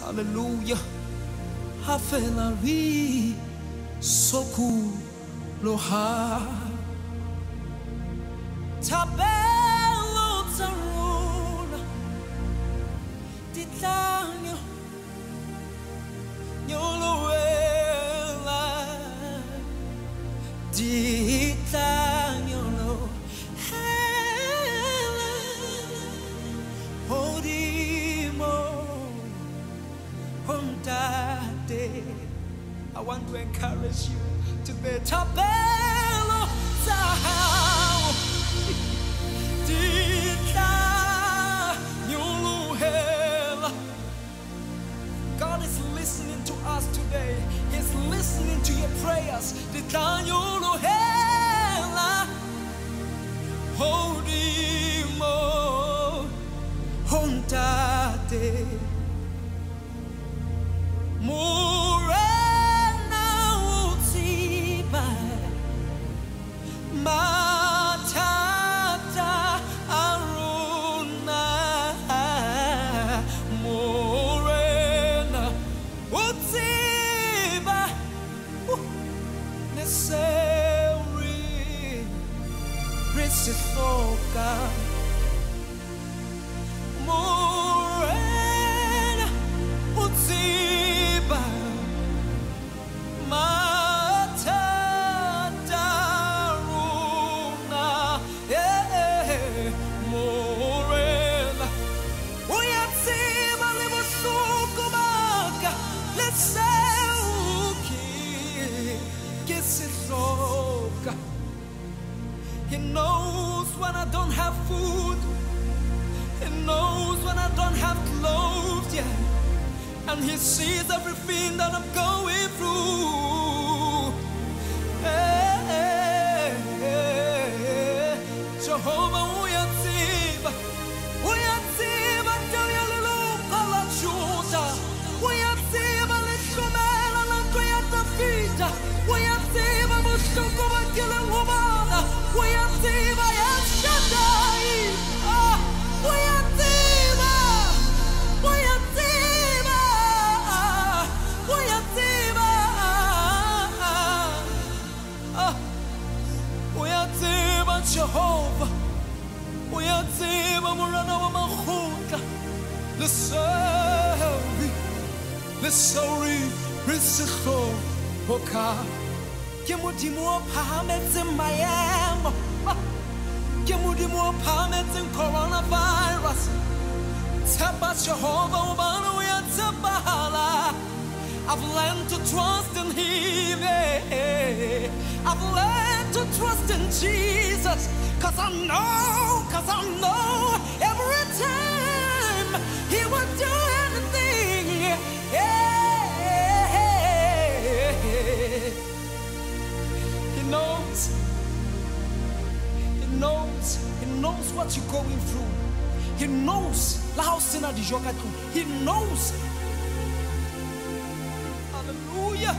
Hallelujah. Ha fela re sokoloha. Thapelo tsa rona di tla nyolohela, di tla nyolohela hodimo ho Ntate. I want to encourage you today. Thapelo tsa hao di tla nyolohela. God is listening to us today. He's listening to your prayers. Di tla nyolohela hodimo ho Ntate. Morena o tseba mathata a rona. Morena o tseba le seo re se hlokang. Morena o tseba mathata a rona. Yeah, Morena o ya tseba le bohloko ba ka, le seo ke se hloka. He knows when I don't have food. He knows when I don't have clothes, yeah. And he sees everything that I'm going through. Hey, hey, hey. Jehovah, uyatseba, uyatseba tau ya leloko la Juda, uyatseba lehlomela la ntlo ya Dafida, uyatseba bohloko ba kileng ho bona, uyatseba El Shaddai. Ah, uyatseba, uyatseba, uyatseba. Ah, uyatseba Jehovah, uyatseba Morena wa makgotla. Le seo re se hlokang. Ke Modimo o phahametseng maemo, ke Modimo o phahametseng coronavirus. Tshepa Jehovah hobane o ya tshepahala. I've learned to trust in him. Yeah. I've learned to trust in Jesus. 'Cause I know every time he will do anything. Yeah. He knows. He knows. He knows what you're going through. He knows. La ha o sena dijo ka tlung. He knows. Hallelujah.